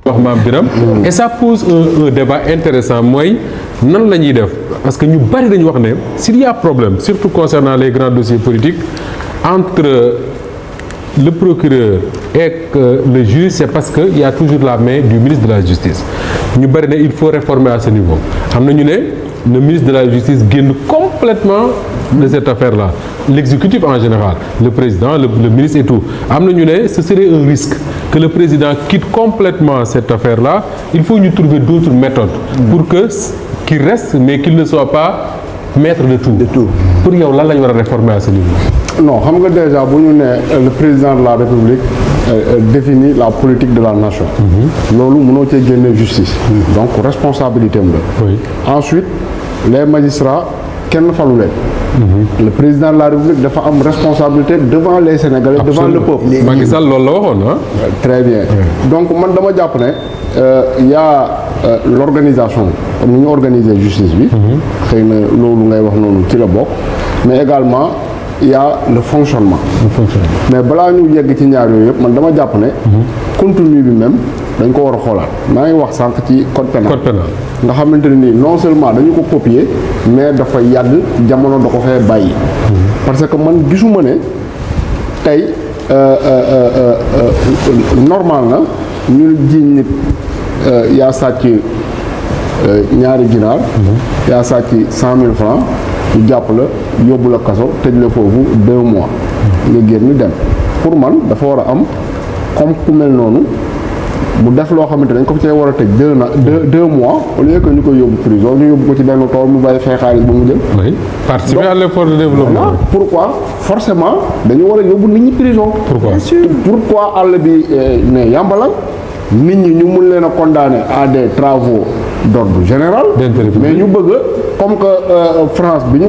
wax Mame Birame et ça pose un débat intéressant mooy nan la ñuy def parce que ñu bari dañu wax ne s'il y a problème surtout concernant les grands dossiers politiques entre le procureur et le juge, c'est parce qu'il y a toujours la main du ministre de la Justice. Ñu bari ne il faut réformer à ce niveau. Am na ñu ne le ministre de la Justice génn complètement de cette affaire-là. L'exécutif en général, le président, le ministre et tout. Am na ñu ne ce serait un risque que le président quitte complètement cette affaire-là. Il faut ñu trouver d'autres méthodes pour que qu'il reste mais qu'il ne soit pas maître de tout. Pour yow lan la ñu war a réformer à ce niveau. Non, xam nga déjà bu ñu ne le président de la République définit la politique de la nation. Loolu mënoo cee génne justice. Donc responsabilité am la. Oui. Ensuite les magistrats kenn falu leen. Le président de la République dafa am responsabilité devant les Sénégalais. Absolument. Devant le peuple. Macky Sall loolu la waxoon ah. Très bien. Donc man dama jàpp ne y a l'organisation comme ni ñu organiser justice bi. xëy na loolu ngay wax noonu ci la bokk. Mais également il y a le fonctionnement. Mais balaa ñu yegg ci ñaar yooyu yëpp man dama jàpp ne. contenu bi même dañ ko war a xoolaat maa ngi wax sànq ci code pénal. Code pénal. nga xamante ne nii non seulement dañu ko copier mais dafa yàgg jamono da ko fee bàyyi. parce que man gisuma ne tey normal na ñu jiiñ nit yaa sàcc ñaari ginaar. yaa sàcc 100 000 francs ñu jàpp la yóbbu la kaso tëj la foofu 2 mois. nga génn dem pour man dafa war a am comme ku mel noonu mu def loo xamante dañ ko cee war a tëj 2 mois au lieu que ñu koy yóbbu prison ñu yóbbu ko ci benn tool mu bàyyi fay xaalis ba mu jël. Oui. Participer à l'effort de développement. Pourquoi forcément dañu war a yóbbu nit ñi prison. Pourquoi? Bien sûr. Pourquoi àll bi ne yàmbalal nit ñi ñu mun leen a condamner à des travaux d'ordre général. Mais ñu bëgg comme que France bi ñu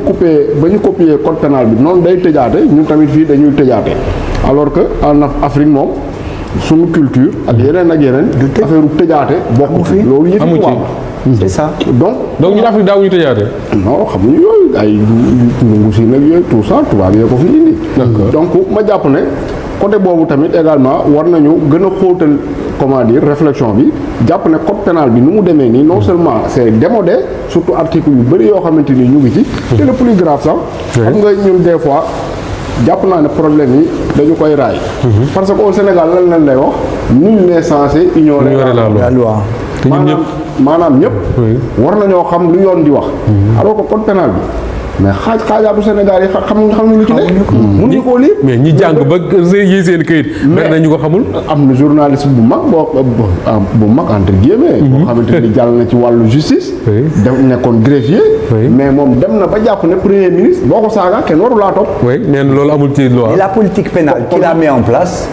copier code pénal bi noonu day tëjaate ñun tamit fii dañuy tëjaate alors que en Afrique moom suñu culture ak yeneen affaire u tëjaate bokk fi loolu yëpp tubaab c'est ça. donc ñu Afrique daawuñu tëjaate. non xamuñu yooyu ay nungu si nag yooyu tout ça tubaab yee ko fi indi. Donc ma jàpp ne côté boobu tamit également war nañu gën a xóotal comment dire réflexion bi jàpp ne code pénal bi nu mu demee nii non seulement c'est démodé surtout article yu bëri yoo xamante ni ñu ngi ci. te le plus grave sax. xam nga ñun des fois jàpp naa ne problème yi dañu koy raay. parce que au Sénégal lan lañ lay wax nul n'est censé ignorer la loi. maanaam ñëpp. war nañoo xam lu yoon di wax. alors que code pénal bi. mais xaajaatu Sénégal yi xam nañu ci nekk. mënuñu koo lire. mais ñi jàng ba yi seen këyit. mais nañu ko xamul. am na journaliste bu mag bu mag entre guillemets. boo xamante ni jàll na ci wàllu justice. def nekkoon greffier. mais moom dem na ba jàpp ne premier ministre boo ko saaga kenn waru laa topp. oui nee na loolu amul ci loi. Et la politique pénale qui la met en place.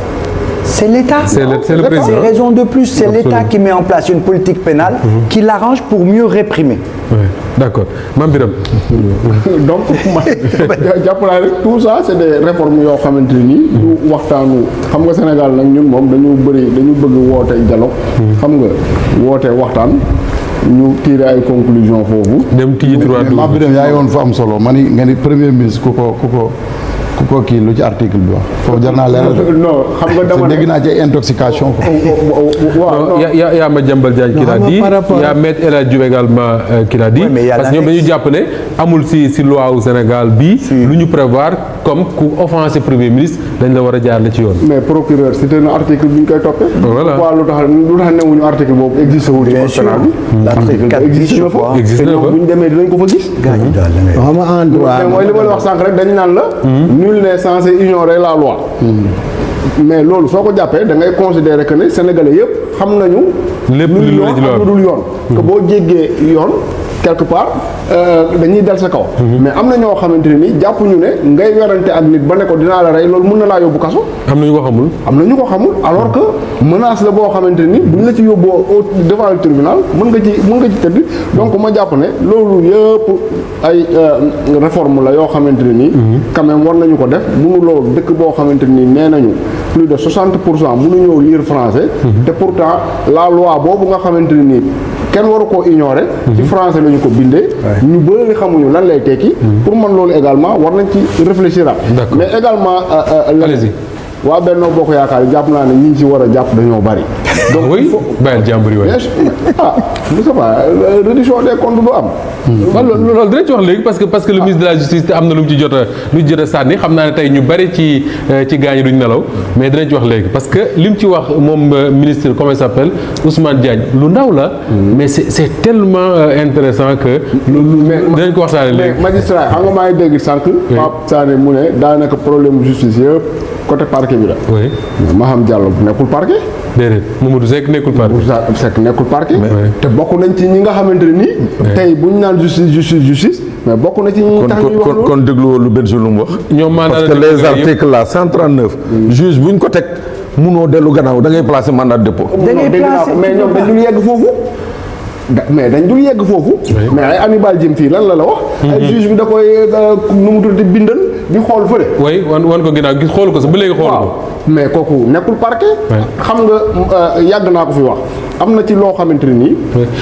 C'est l'État. C'est le président. C'est raison de plus. C'est l'État qui met en place une politique pénale qui l'arrange pour mieux réprimer. Oui, d'accord. Mame Birame. Donc jàpp naa rek tout ça c'est des réformes yoo xamante ni du waxtaanu xam nga Sénégal nag ñun moom dañu bëgg woote dialogue. xam nga woote waxtaan. ñu tirer ay conclusion foofu. dem tijji droit de. Mame Birame yaa ngi woon fa am solo ma ni nga ni premier ministre ku ko kii lu ci article bi wax foofu jar naa leeral. non xam nga dama dégg naa ci intoxication ko. waaw y a Madiambal Diagne qui l'a dit, y a Maître El Hadji Diouf également qui l'a dit. Parce que ñoom dañu jàpp ne amul si loi au Sénégal bi lu ñu prévoir comme ku offensé premier ministre dañ la war a jaarale ci yoon. mais procureur c'était un article bi ñu koy toppee. voilà pourquoi lu tax newuñu article boobu existé wul ci code pénal bi. l'article 4 existe na fa existe na fa bu ñu demee dinañ ko fa gis. xam nga en droit mooy li ma la wax sànq rek dañu naan la. nul n'est censé ignorer la loi. mais loolu soo ko jàppee da ngay considérer que ne sénégalais yëpp xam nañu. lépp lu yoon ak lu dul yoon. que boo jéggee yoon quelque part dañuy dal sa kaw. mais am na ñoo xamante ne ni jàpp ñu ne ngay werante ak nit ba ne ko dinaa la rey loolu mën na laa yóbbu kaso. am na ñu ko xamul. am na ñu ko xamul alors que menace la boo xamante ni buñ la ci yóbboo devant le tribunal mën nga ci tëdd. donc ma jàpp ne loolu yëpp ay réforme la yoo xamante ne nii. quand même war nañu ko def mënuloo dëkk boo xamante ni nee nañu plus de 60% mënuñoo lire français. te pourtant la loi boobu nga xamante ne nii kenn waru koo ignorer. ci français la ñu ko bindee. ñu bëri xamuñu lan lay tekki. pour man loolu également war nañ ci réfléchir mais également. allez-y. waa Benno Bokk Yaakaar yi jàpp naa ne ñi ci war a jàpp dañoo bari. donc oui bàyyil jàmbur yi bien sûr Moussa réduction des comptes du am. waaw loolu dinañ ci wax léegi parce que le ministre de la justice am na lu mu ci jot a sànni xam naa ne tey ñu bari ci gaañu duñ nelaw mais dinañ ci wax léegi parce que li mu ci wax moom ministre comment il s'appelle Ousmane Diagne lu ndaw la mais c'est tellement intéressant que dinañ ko waxtaane léegi. mais magistrat xam nga maa ngi dégg sànq. Pape Sané mu ne daanaka problème justice yëpp côté parquet bi la. oui Maham Diallo nekkul parquet. déedéet Mamadou Seck nekkul parquet. Mamadou Seck nekkul parquet. te bokk nañ ci ñi nga xamante ne nii. tey bu ñu naan justice mais bokk na ci ñi tax ñuy wax loolu. kon dégluwoo lu Bengelou lu mu wax. ñoom mandat parce que les articles là 139. juge bu ñu ko teg munoo dellu gannaaw da ngay placer mandat de dépôt. da ngay placer mais ñoom dañ dul yegg foofu. mais dañ dul yegg foofu. mais ay Hannibal Djim fii lan la wax. ay juge bi da koy nu mu tudd bindal di xool fële. oui wan ko ginnaaw gis xoolu ko sax ba léegi xoolu ko. mais kooku nekkul parquet. xam nga yàgg naa ko fi wax am na ci loo xamante ne nii.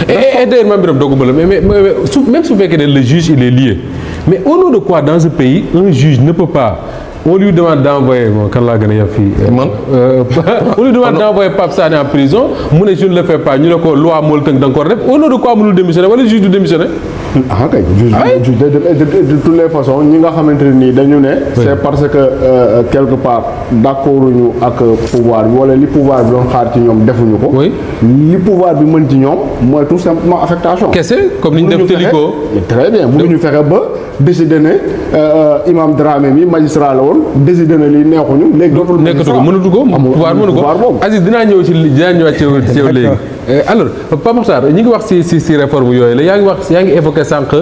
et d'ailleurs ma mbiram dogguma la mais même su fekkee ne le juge il est lié mais au nom de quoi dans ce pays un juge ne peut pas. On lui demande d'envoyer kan laa gën a yab fii. On lui demande d'envoyer Pape Sané en prison mu ne je ne le fais pas ñu ne ko loi moo la tënk da nga ko def au nom de quoi mënul démissionner wala juge du démissionner. ah kay juge de toutes les façons ñi nga xamante ne nii dañu ne. c'est parce que quelque part d'accorduñu ak pouvoir bi wala li pouvoir bi doon xaar ci ñoom defuñu ko. li pouvoir bi mën ci ñoom mooy tout simplement affectation. kese comme ni ñu def Téliko. très bien mënuñu fexe ba décider ne imam Dramé mi magistrat la woon décider na lii neexuñu léegi dootul. nekkatu ko mënatu ko pouvoir mënu ko Aziz dinaa ñëwaat ci yow léegi. alors Pape Makhtar ñi ngi wax ci réforme yooyu la yaa ngi évoqué sànq.